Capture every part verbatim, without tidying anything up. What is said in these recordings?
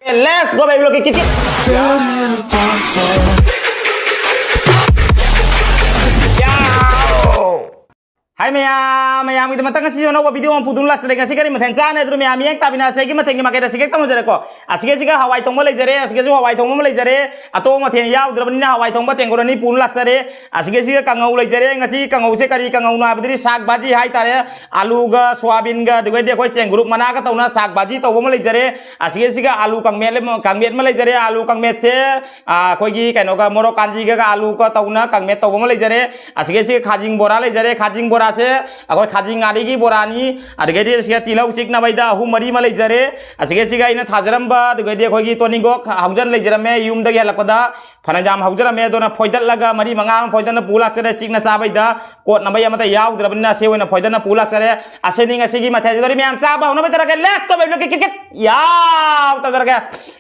Let's go, baby, look at it. Hi ꯃꯌꯥꯝ, ꯃꯌꯥꯝꯒꯤꯗꯃꯛꯇ ꯉꯁꯤꯁꯨ ꯑꯅꯧꯕ video ꯑꯃ ꯄꯨꯗꯨꯅ ꯂꯥꯛꯆꯔꯦ꯫ ꯉꯁꯤ ꯀꯔꯤ ꯃꯊꯦꯜ ꯆꯥꯅꯤ? ꯑꯗꯨꯅ ꯃꯌꯥꯝ ꯃꯤꯠꯌꯦꯡ ꯇꯥꯃꯤꯟꯅꯁꯦ꯫ ꯑꯩꯒꯤ ꯃꯊꯦꯜꯒꯤ ꯃꯥꯏꯀꯩꯗ ꯁꯤꯒꯦꯛ ꯇꯝꯖꯔꯦꯀꯣ꯫ ꯑꯁꯤꯒꯤꯁꯤꯒ ꯍꯋꯥꯏ ꯊꯣꯡꯕ ꯂꯩꯖꯔꯦ, ꯑꯁꯤꯒꯤꯁꯨ ꯍꯋꯥꯏ ꯊꯣꯡꯕ ꯑꯃ ꯂꯩꯖꯔꯦ꯫ ꯑꯇꯣꯞꯄ ꯃꯊꯦꯜ ꯌꯥꯎꯗ꯭ꯔꯕꯅꯤꯅ ꯍꯋꯥꯏ ꯊꯣꯡꯕ ꯇꯦꯡꯀꯣꯠ ꯑꯅꯤ ꯄꯨꯗꯨꯅ ꯂꯥꯛꯆꯔꯦ꯫ ꯑꯁꯤꯒꯤꯁꯤꯒ ꯀꯥꯡꯉꯧ ꯂꯩꯖꯔꯦ꯫ ꯉꯁꯤ ꯀꯥꯡꯉꯧꯁꯦ ꯀꯔꯤ ꯀꯥꯡꯉꯧꯅꯣ ꯍꯥꯏꯕꯗꯨꯗꯤ ꯁꯥꯛ ꯚꯥꯖꯤ ꯍꯥꯏꯇꯥꯔꯦ꯫ ꯑꯂꯨꯒ ꯁꯣꯌꯥꯕꯤꯟꯒ, ꯑꯗꯨꯒꯩꯗꯤ ꯑꯩꯈꯣꯏ ꯆꯦꯡꯒ꯭ꯔꯨꯞ ꯃꯅꯥꯒ ꯇꯧꯅ ꯁꯥꯛ ꯚꯥꯖꯤ ꯇꯧꯕ ꯑꯃ ꯂꯩꯖꯔꯦ꯫ ꯑꯁꯤꯒꯤꯁꯤꯒ ꯑꯂꯨ ꯀꯥꯡꯃꯦꯠ ꯑꯃ, ꯀꯥꯡꯃꯦꯠ ꯑꯃ ꯂꯩꯖꯔꯦ꯫ ꯑꯂꯨ ꯀꯥꯡꯃꯦꯠꯁꯦ, ꯑ, ꯑꯩꯈꯣꯏꯒꯤ ꯀꯩꯅꯣꯒ, ꯃꯣꯔꯣꯛ ꯀꯥꯟꯖꯤꯒꯒ ꯑꯂꯨꯒ ꯇꯧꯅ ꯀꯥꯡꯃꯦꯠ ꯇꯧꯕ ꯑꯃ ꯂꯩꯖꯔꯦ꯫ ꯑꯁꯤꯒꯤꯁꯤꯒ ꯈꯥꯖꯤꯡ ꯕꯣꯔꯥ ꯂꯩꯖꯔꯦ꯫ ꯈꯥꯖꯤꯡ ꯕꯣꯔꯥꯁꯦ ꯑꯩꯈꯣꯏ ꯈꯥꯖꯤꯡ ꯉꯥꯔꯤꯒꯤ ꯕꯣꯔꯥꯅꯤ꯫ ꯑꯗꯨꯗꯒꯤꯗꯤ ꯁꯤꯒ ꯇꯤꯜꯍꯧ ꯆꯤꯛꯅꯕꯩꯗ ꯑꯍꯨꯝ ꯃꯔꯤ ꯑꯃ ꯂꯩꯖꯔꯦ꯫ ꯑꯁꯤꯒ ꯁꯤꯒ ꯑꯩꯅ ꯊꯥꯖꯔꯝꯕ, ꯑꯗꯨꯗꯒꯤꯗꯤ ꯑꯩꯈꯣꯏꯒꯤ ꯇꯣꯅꯤꯡꯈꯣꯛ ꯍꯧꯖꯅ ꯂꯩꯖꯔꯝꯃꯦ, ꯌꯨꯝꯗꯒꯤ ꯍꯜꯂꯛꯄꯗ ꯐꯅꯌꯥꯝ ꯍꯧꯖꯔꯝꯃꯦ꯫ ꯑꯗꯨꯅ ꯐꯣꯏꯗꯠꯂꯒ ꯃꯔꯤ ꯃꯉꯥ ꯑꯃ ꯐꯣꯏꯗꯠꯅ ꯄꯨ ꯂꯥꯛꯆꯔꯦ꯫ ꯆꯤꯛꯅ ꯆꯥꯕꯩꯗ ꯀꯣꯠꯅꯕꯩ ꯑꯃꯠꯇ ꯌꯥꯎꯗ꯭ꯔꯕꯅꯤꯅ ꯑꯁꯤ ꯑꯣꯏꯅ ꯐꯣꯏꯗꯠꯅ ꯄꯨ ꯂꯥꯛꯆꯔꯦ꯫ ꯑꯁꯤꯅꯤ ꯉꯁꯤꯒꯤ ꯃꯊꯦꯜꯁꯤꯗ ꯃꯌꯥꯝ ꯆꯥꯕ ꯍꯧꯅꯕ ꯇꯧꯔꯒꯦ꯫ Let's go, baby, kit, kit, kit. ꯌꯥꯎ ꯇꯧꯖꯔꯒꯦ꯫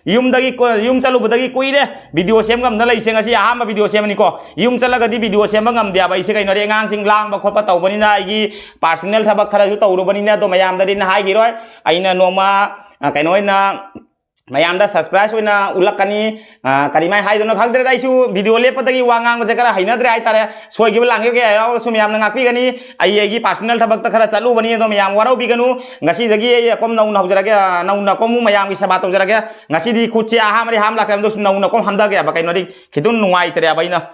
ꯌꯨꯝꯗꯒꯤ ꯀꯣ-, ꯌꯨꯝ ꯆꯠꯂꯨꯕꯗꯒꯤ ꯀꯨꯏꯔꯦ video ꯁꯦꯝ ꯉꯝꯗ ꯂꯩꯁꯦ꯫ ꯉꯁꯤ ꯑꯍꯥꯟꯕ video ꯁꯦꯝꯕꯅꯤꯀꯣ꯫ ꯌꯨꯝ ꯆꯠꯂꯒꯗꯤ video ꯁꯦꯝꯕ ꯉꯝꯗꯦ ꯍꯥꯏꯕ ꯑꯩꯁꯦ꯫ ꯀꯩꯅꯣꯗꯤ ꯑꯉꯥꯡꯁꯤꯡ ꯂꯥꯡꯕ ꯈꯣꯠꯄ ꯇꯧꯕꯅꯤꯅ ꯑꯩꯒꯤ personal ꯊꯕꯛ ꯈꯔꯁꯨ ꯇꯧꯔꯨꯕꯅꯤꯅ, ꯑꯗꯣ ꯃꯌꯥꯝꯗꯗꯤ ꯑꯩꯅ ꯍꯥꯏꯈꯤꯔꯣꯏ꯫ ꯑꯩꯅ ꯅꯣꯡꯃ, ꯑ, ꯀꯩꯅꯣ ꯑꯣꯏꯅ ꯃꯌꯥꯝꯗ surprise ꯑꯣꯏꯅ ꯎꯠꯂꯛꯀꯅꯤ꯫ ꯑ, ꯀꯔꯤꯃꯥꯏꯅ ꯍꯥꯏꯗꯣꯏꯅꯣ ꯈꯪꯗ꯭ꯔꯦꯗ꯫ ꯑꯩꯁꯨ video ꯂꯦꯞꯄꯗꯒꯤ ꯋꯥ ꯉꯥꯡꯕꯁꯦ ꯈꯔ ꯍꯩꯅꯗ꯭ꯔꯦ ꯍꯥꯏꯇꯥꯔꯦ꯫ ꯁꯣꯏꯈꯤꯕ ꯂꯥꯟꯈꯤꯕ ꯀꯌꯥ ꯌꯥꯎꯔꯁꯨ ꯃꯌꯥꯝꯅ ꯉꯥꯛꯄꯤꯒꯅꯤ꯫ ꯑꯩ ꯑꯩꯒꯤ personal ꯊꯕꯛꯇ ꯈꯔ ꯆꯠꯂꯨꯕꯅꯤ, ꯑꯗꯣ ꯃꯌꯥꯝ ꯋꯥꯔꯧꯕꯤꯒꯅꯨ꯫ ꯉꯁꯤꯗꯒꯤ ꯑꯩ ꯑꯀꯣꯝ ꯅꯧꯅ ꯍꯧꯖꯔꯒꯦ, ꯑ, ꯅꯧꯅ ꯑꯀꯣꯝ ꯃꯌꯥꯝꯒꯤ ꯁꯦꯕꯥ ꯇꯧꯖꯔꯒꯦ꯫ ꯉꯁꯤꯗꯤ ꯈꯨꯠꯁꯦ ꯑꯍꯥꯟꯕꯗꯤ ꯍꯥꯝ ꯂꯥꯛꯆꯔꯝꯗꯦ, ꯅꯧꯅ ꯑꯀꯣꯝ ꯍꯥꯝꯊꯒꯦ ꯍꯥꯏꯕ꯫ ꯀꯩꯅꯣꯗꯤ ꯈꯤꯇꯪ ꯅꯨꯡꯉꯥꯏꯇ꯭ꯔꯦꯕ ꯑꯩꯅ꯫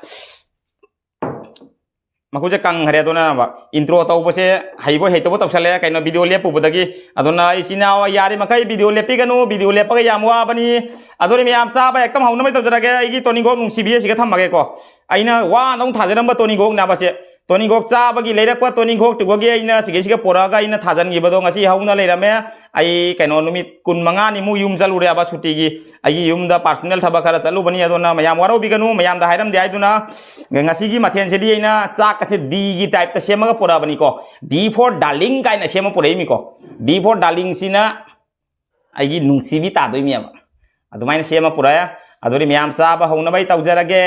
ꯃꯈꯨꯠꯁꯦ ꯀꯪꯈ꯭ꯔꯦ꯫ ꯑꯗꯨꯅ intro ꯇꯧꯕꯁꯦ ꯍꯩꯕꯣꯏ ꯍꯩꯇꯕꯣꯏ ꯇꯧꯁꯜꯂꯛꯑꯦ, ꯀꯩꯅꯣ, video ꯂꯦꯞꯄꯨꯕꯗꯒꯤ꯫ ꯑꯗꯨꯅ ꯏꯆꯤꯟ ꯏꯅꯥꯎ ꯌꯥꯔꯤꯃꯈꯩ video ꯂꯦꯞꯄꯤꯒꯅꯨ, video ꯂꯦꯞꯄꯒ ꯌꯥꯝ ꯋꯥꯕꯅꯤ꯫ ꯑꯗꯨꯅ ꯃꯌꯥꯝ ꯆꯥꯕ ꯍꯦꯛꯇ ꯍꯧꯅꯕ ꯇꯧꯖꯔꯒꯦ꯫ ꯑꯩꯒꯤ ꯇꯣꯅꯤꯡꯈꯣꯛ ꯅꯨꯡꯁꯤꯕꯤ ꯑꯁꯤꯒ ꯊꯝꯃꯒꯦꯀꯣ꯫ ꯑꯩꯅ ꯋꯥꯅ ꯑꯃꯨꯛ ꯊꯥꯖꯔꯝꯕ ꯇꯣꯅꯤꯡꯈꯣꯛꯅꯦꯕ ꯁꯦ꯫ ꯇꯣꯅꯤꯡꯈꯣꯛ ꯆꯥꯕꯒꯤ ꯂꯩꯔꯛꯄ ꯇꯣꯅꯤꯡꯈꯣꯛꯇꯨꯒꯤ ꯑꯩꯅ ꯁꯤꯒꯩꯁꯤꯒ ꯄꯨꯔꯛꯑꯒ ꯑꯩꯅ ꯊꯥꯖꯟꯈꯤꯕꯗꯣ ꯉꯁꯤ ꯍꯧꯅ ꯂꯩꯔꯝꯃꯦ꯫ ꯑꯩ ꯀꯩꯅꯣ ꯅꯨꯃꯤꯠ ꯀꯨꯟ ꯃꯉꯥꯅꯤꯃꯨꯛ ꯌꯨꯝ ꯆꯠꯂꯨꯔꯦꯕ ꯁꯨꯇꯤꯒꯤ꯫ ꯑꯩꯒꯤ ꯌꯨꯝꯗ personal ꯊꯕꯛ ꯈꯔ ꯆꯠꯂꯨꯕꯅꯤ, ꯑꯗꯨꯅ ꯃꯌꯥꯝ ꯋꯥꯔꯧꯕꯤꯒꯅꯨ, ꯃꯌꯥꯝꯗ ꯍꯥꯏꯔꯝꯗꯦ ꯍꯥꯏꯗꯨꯅ꯫ ꯉꯁꯤꯒꯤ ꯃꯊꯦꯜꯁꯤꯗꯤ ꯑꯩꯅ ꯆꯥꯛ ꯑꯁꯦ D ꯒꯤ type ꯇ ꯁꯦꯝꯃꯒ ꯄꯨꯔꯛꯑꯕꯅꯤꯀꯣ꯫ D for darling ꯀꯥꯏꯅ ꯁꯦꯝꯃ ꯄꯨꯔꯛꯏꯃꯤꯀꯣ꯫ D for darling ꯁꯤꯅ ꯑꯩꯒꯤ ꯅꯨꯡꯁꯤꯕꯤ ꯇꯥꯗꯣꯏꯅꯦꯕ꯫ ꯑꯗꯨꯃꯥꯏꯅ ꯁꯦꯝꯃ ꯄꯨꯔꯛꯑꯦ꯫ ꯑꯗꯨꯗꯤ ꯃꯌꯥꯝ ꯆꯥꯕ ꯍꯧꯅꯕ ꯑꯩ ꯇꯧꯖꯔꯒꯦ꯫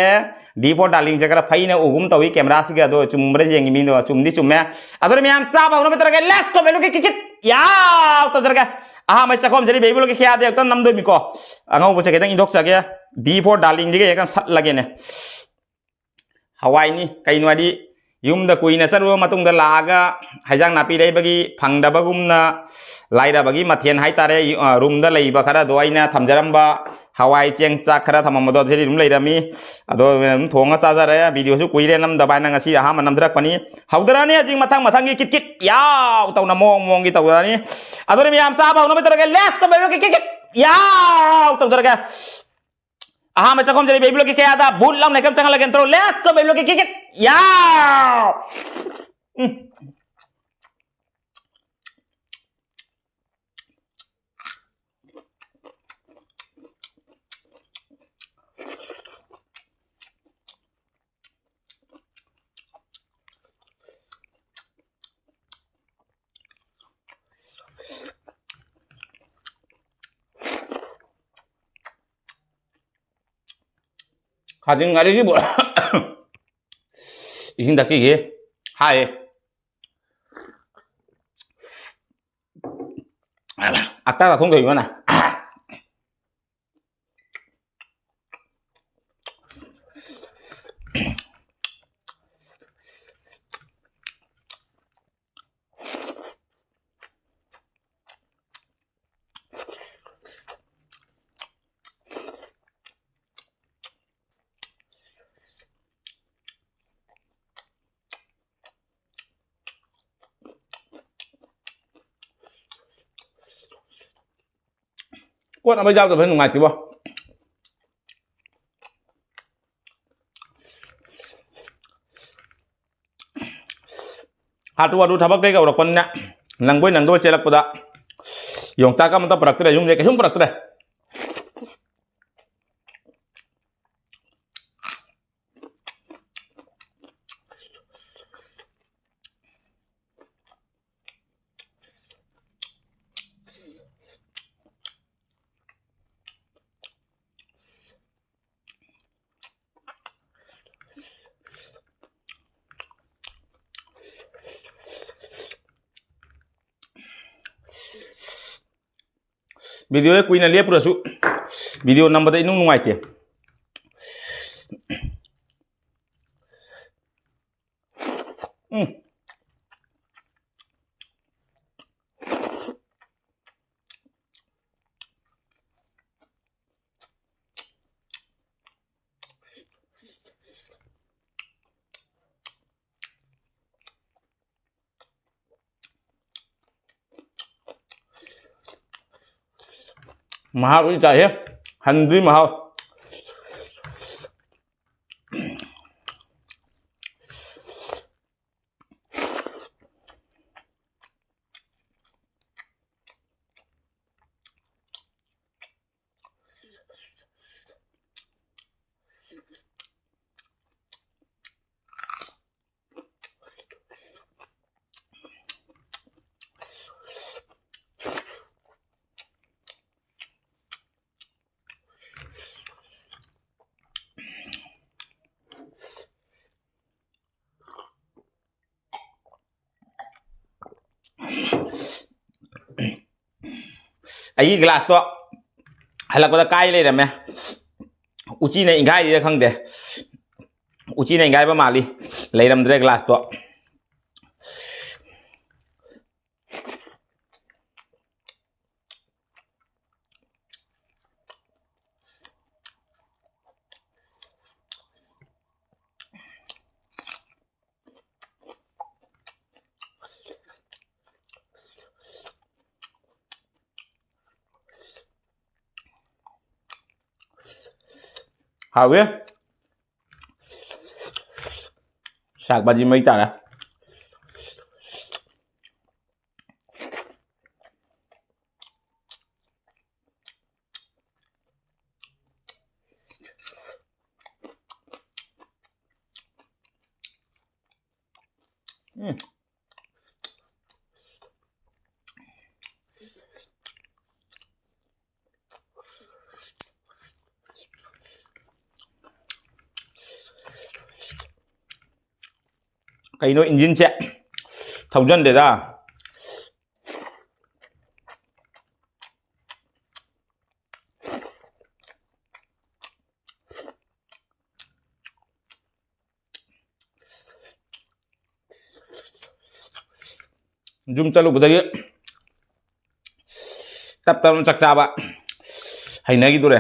D for darling ꯁꯦ ꯈꯔ ꯐꯩꯅ ꯎꯒꯨꯝ ꯇꯧꯏ camera ꯁꯤꯒ, ꯑꯗꯣ ꯆꯨꯝꯕ꯭ꯔꯥ ꯌꯦꯡꯒꯦ ꯃꯤꯗꯣ꯫ ꯆꯨꯝꯗꯤ ꯆꯨꯝꯃꯦ꯫ ꯑꯗꯨꯗꯤ ꯃꯌꯥꯝ ꯆꯥꯕ ꯍꯧꯅꯕ ꯇꯧꯔꯒꯦ꯫ Let's go, value kit kit kit. ꯌꯥꯎ ꯇꯧꯖꯔꯒꯦ꯫ ꯑꯍꯥꯟꯕ ꯆꯥꯛꯈꯣꯝꯁꯤꯗꯤ ꯕꯦꯕꯤ ꯕ꯭ꯂꯣꯛꯀꯤ ꯈꯌꯥꯗ ꯍꯦꯛꯇ ꯅꯝꯗꯣꯏꯅꯤꯀꯣ꯫ ꯑꯉꯧꯕꯁꯦ ꯈꯤꯇꯪ ꯏꯟꯊꯣꯛꯆꯒꯦ꯫ D for darlingꯁꯤꯒ ꯍꯦꯛꯇ ꯁꯠꯂꯒꯦꯅꯦ꯫ ꯍꯋꯥꯏꯅꯤ꯫ ꯀꯩꯅꯣ ꯍꯥꯏꯗꯤ, ꯌꯨꯝꯗ ꯀꯨꯏꯅ ꯆꯠꯂꯨꯔꯕ ꯃꯇꯨꯡꯗ ꯂꯥꯛꯑꯒ ꯍꯩꯖꯥꯡ ꯅꯥꯄꯤ ꯂꯩꯕꯒꯤ ꯐꯪꯗꯕꯒꯨꯝꯅ, ꯂꯥꯏꯔꯕꯒꯤ ꯃꯊꯦꯜ ꯍꯥꯏꯇꯥꯔꯦ, ꯑ, ꯔꯨꯝꯗ ꯂꯩꯕ ꯈꯔꯗꯣ ꯑꯩꯅ ꯊꯝꯖꯔꯝꯕ ꯍꯋꯥꯏ ꯆꯦꯡ ꯆꯥꯛ ꯈꯔ ꯊꯝꯃꯝꯕꯗꯣ ꯁꯤꯗꯤ ꯑꯗꯨꯝ ꯂꯩꯔꯝꯃꯤ꯫ ꯑꯗꯣ ꯑꯗꯨꯝ ꯊꯣꯡꯉ ꯆꯥꯖꯔꯦ꯫ ꯚꯤꯗꯤꯑꯣꯁꯨ ꯀꯨꯏꯔꯦ ꯅꯝꯗꯕ ꯍꯥꯏꯅ ꯉꯁꯤ ꯑꯍꯥꯟꯕ ꯅꯝꯊꯔꯛꯄꯅꯤ꯫ ꯍꯧꯗꯔꯛꯑꯅꯤ ꯍꯧꯖꯤꯛ ꯃꯊꯪ ꯃꯊꯪꯒꯤ ꯀꯤꯠ ꯀꯤꯠ ꯌꯥꯎ ꯇꯧꯅ ꯃꯑꯣꯡ ꯃꯑꯣꯡꯒꯤ ꯇꯧꯗꯔꯛꯑꯅꯤ꯫ ꯑꯗꯨꯅ ꯃꯌꯥꯝ ꯆꯥꯕ ꯍꯧꯅꯕ ꯇꯧꯔꯒꯦ꯫ Let's go baby kit kit ꯌꯥꯎ ꯇꯧꯗꯔꯒꯦ꯫ ꯑꯍꯥꯟꯕ ꯆꯥꯛꯈꯨꯝꯁꯤꯗ baby ꯀꯤꯠ ꯀꯌꯥꯗ ꯕꯨꯠ ꯂꯥꯎꯅ ꯍꯦꯛꯇ ꯆꯪꯍꯜꯂꯒꯦ ꯇꯧꯔꯣ꯫ Let's go baby kit kit ꯌꯥꯎ꯫ ꯎꯝ꯫ ꯈꯥꯖꯤꯡ ꯉꯥꯔꯤꯁꯤꯕꯨ ꯏꯁꯤꯡ ꯊꯛꯈꯤꯒꯦ꯫ ꯍꯥꯏꯌꯦ꯫ ꯑꯛꯇꯥ ꯆꯥꯊꯣꯛꯇꯣꯏꯕꯅ꯫ ꯀꯣꯠꯅꯕ ꯌꯥꯎꯗꯕꯁꯦ ꯅꯨꯡꯉꯥꯏꯇꯦꯕꯣ꯫ ꯍꯥꯊꯨ ꯍꯥꯊꯨ ꯊꯕꯛ ꯀꯩ ꯀꯧꯔꯛꯄꯅꯤꯅ ꯅꯪꯕꯣꯏ ꯅꯪꯗꯕꯣꯏ ꯆꯦꯜꯂꯛꯄꯗ ꯌꯣꯡꯆꯥꯛ ꯑꯃꯠꯇ ꯄꯨꯔꯛꯇ꯭ꯔꯦ, ꯌꯨꯝꯗꯩ ꯀꯩꯁꯨꯝ ꯄꯨꯔꯛꯇ꯭ꯔꯦ꯫ ꯚꯤꯗꯤꯑꯣꯁꯦ ꯀꯨꯏꯅ ꯂꯦꯞꯄꯨꯔꯁꯨ ꯚꯤꯗꯤꯑꯣ ꯅꯝꯕꯗ ꯏꯅꯨꯡ ꯅꯨꯡꯉꯥꯏꯇꯦ꯫ ꯎꯝ꯫ ꯃꯍꯥꯎꯗꯤ ꯇꯥꯏꯍꯦ꯫ ꯍꯟꯗ꯭ꯔꯤ ꯃꯍꯥꯎ꯫ ꯑꯩꯒꯤ ꯒ꯭ꯂꯥꯁꯇꯣ ꯍꯜꯂꯛꯄꯗ ꯀꯥꯏ ꯂꯩꯔꯝꯃꯦ꯫ ꯎꯆꯤꯅ ꯏꯟꯒꯥꯏꯔꯤꯔ ꯈꯪꯗꯦ, ꯎꯆꯤꯅ ꯏꯟꯒꯥꯏꯕ ꯃꯥꯜꯂꯤ꯫ ꯂꯩꯔꯝꯗ꯭ꯔꯦ ꯒ꯭ꯂꯥꯁꯇꯣ꯫ ꯍꯥꯎꯋꯦ꯫ ꯁꯥꯛ ꯚꯥꯖꯤ ꯃꯩ ꯇꯥꯔꯦ꯫ ꯎꯝ꯫ ꯀꯩꯅꯣ ꯏꯟꯖꯤꯟꯁꯦ ꯊꯧꯖꯟꯗꯦꯗ꯫ ꯌꯨꯝ ꯆꯠꯂꯨꯕꯗꯒꯤ ꯇꯞ ꯇꯞꯅ ꯆꯥꯛ ꯆꯥꯕ ꯍꯩꯅꯈꯤꯗꯣꯔꯦ꯫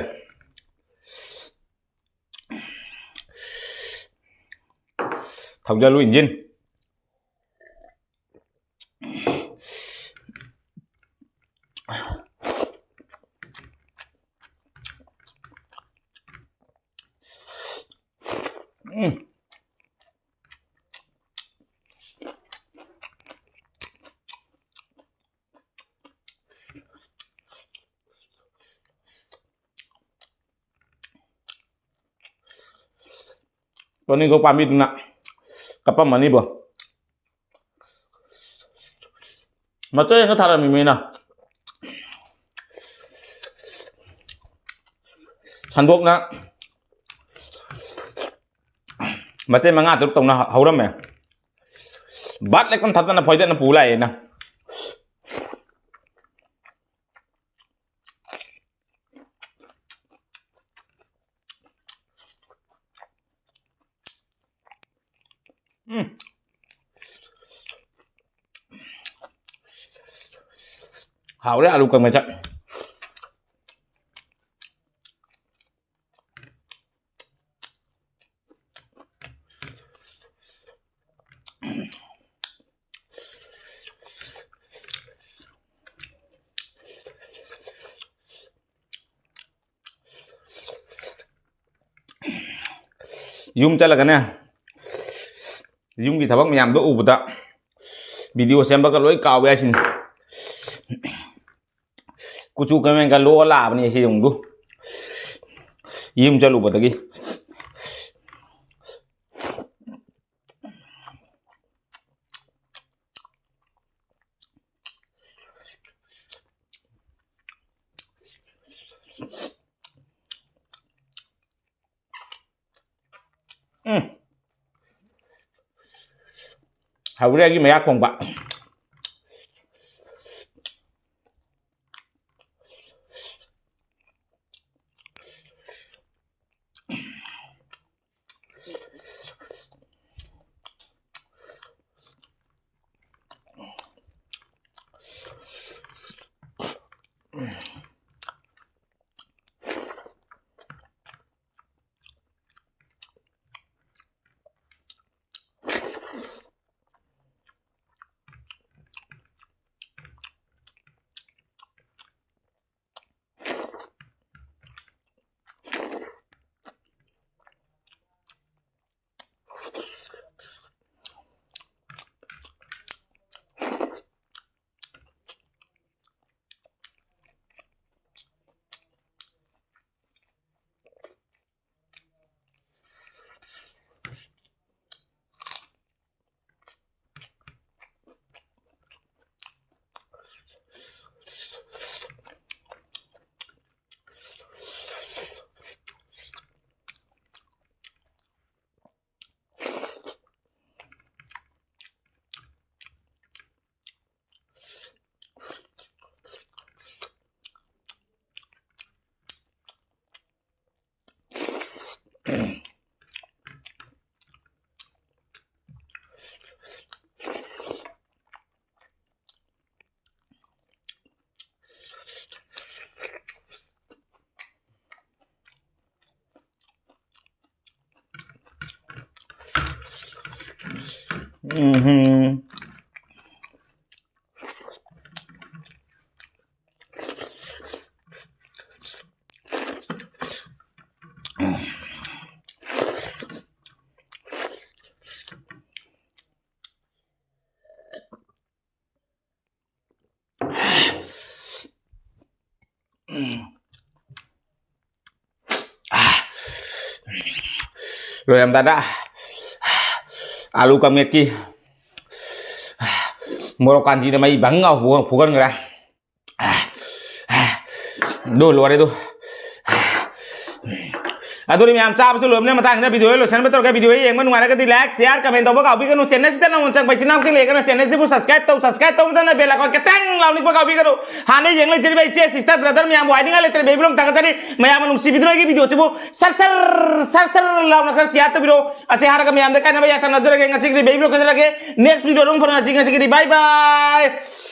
ꯊꯧꯖꯜꯂꯨ ꯏꯟꯖꯤꯟ꯫ ꯎꯝ꯫ ꯇꯣꯅꯤꯡꯈꯣꯛ ꯄꯥꯝꯕꯤꯗꯨꯅ ꯀꯞꯄꯝꯃꯅꯤꯕꯣ꯫ ꯃꯆꯦꯠ ꯑꯃ ꯊꯥꯔꯝꯃꯤ ꯃꯤꯅ꯫ ꯁꯟꯗꯣꯛꯅ ꯃꯆꯦꯠ ꯃꯉꯥ ꯇꯔꯨꯛ ꯇꯧꯅ ꯍꯧꯔꯝꯃꯦ꯫ ꯕꯥꯠ ꯂꯩꯀꯝ ꯊꯥꯗꯅ ꯐꯣꯏꯗꯠꯅ ꯄꯨ ꯂꯥꯛꯑꯦꯅ꯫ ꯎꯝ꯫ ꯍꯥꯎꯔꯦ ꯑꯂꯨ ꯀꯪꯃꯦꯠꯁꯦ꯫ ꯌꯨꯝ ꯆꯠꯂꯒꯅꯦ, ꯌꯨꯝꯒꯤ ꯊꯕꯛ ꯃꯌꯥꯝꯗꯣ ꯎꯕꯗ video ꯁꯦꯝꯕꯒ ꯂꯣꯏ ꯀꯥꯎꯋꯦ ꯍꯥꯏꯁꯤꯅꯤ꯫ ꯀꯨꯆꯨ ꯀꯃꯦꯟꯒ ꯂꯣꯛꯑ ꯂꯥꯛꯑꯕꯅꯤ ꯁꯤ ꯌꯦꯡꯉꯨ꯫ ꯌꯨꯝ ꯆꯠꯂꯨꯕꯗꯒꯤ꯫ ꯎꯝ꯫ ꯍꯧꯔꯦ ꯑꯩꯒꯤ ꯃꯌꯥ ꯈꯣꯡꯕ꯫ ꯎꯝ꯫ ꯂꯣꯏꯔꯝꯗꯥꯏꯗ ꯑꯥꯂꯨ ꯀꯥꯡꯃꯦꯠꯀꯤ ꯃꯣꯔꯣꯛ ꯀꯥꯟꯖꯤꯅ ꯃꯩ ꯕꯪ ꯐꯨꯒꯟꯈ꯭ꯔꯦ꯫ ꯑꯗꯨ ꯂꯣꯏꯔꯦ ꯑꯗꯨ꯫ ꯑꯗꯨꯅꯤ ꯃꯌꯥꯝ, ꯆꯥꯕꯁꯨ ꯂꯣꯏꯕꯅ ꯃꯇꯥꯡꯁꯤꯗ video ꯂꯣꯏꯁꯤꯟꯕ ꯇꯧꯔꯒ, video ꯌꯦꯡꯕ ꯅꯨꯡꯉꯥꯏꯔꯒꯗꯤ like, share, comment ꯇꯧꯕ ꯀꯥꯎꯕꯤꯒꯅꯨ꯫ Channel ꯁꯤꯗ ꯅꯧꯅ ꯆꯪꯕ ꯏꯆꯤꯟ ꯏꯅꯥꯎꯁꯤꯡ ꯂꯩꯔꯒꯅ channel ꯁꯤꯕꯨ subscribe ꯇꯧ, subscribe ꯇꯧꯕꯗꯅ bell icon ꯈꯤꯇꯪ ꯂꯥꯎꯅꯤꯛꯄ ꯀꯥꯎꯕꯤꯒꯅꯨ꯫ ꯍꯥꯟꯅ ꯌꯦꯡ ꯂꯩꯖꯔꯤꯕ ꯏꯆꯦ, sister, brother ꯃꯌꯥꯝꯕꯨ ꯍꯥꯏꯅꯤꯡꯉꯥꯏ ꯂꯩꯇ꯭ꯔꯦ, baby ꯂꯣꯝ ꯊꯥꯒꯠꯆꯔꯤ꯫ ꯃꯌꯥꯝꯅ ꯅꯨꯡꯁꯤꯕꯤꯗꯨꯅ ꯑꯩꯒꯤ video ꯁꯤꯕꯨ ꯁꯔ ꯁꯔ, ꯁꯔ ꯁꯔ ꯂꯥꯎꯅ ꯈꯔ share ꯇꯧꯕꯤꯔꯣ꯫ ꯑꯁꯤ ꯍꯥꯏꯔꯒ ꯃꯌꯥꯝꯗ ꯀꯥꯏꯅꯕ ꯌꯥꯊꯪ ꯅꯝꯖꯔꯒꯦ꯫ ꯉꯁꯤꯒꯤꯗꯤ baby ꯂꯣꯝ ꯈꯛꯇꯔꯒꯦ꯫ Next video ꯗ ꯑꯃꯨꯛ ꯐꯪꯉꯁꯤ꯫ ꯉꯁꯤꯒꯤꯗꯤ bye bye꯫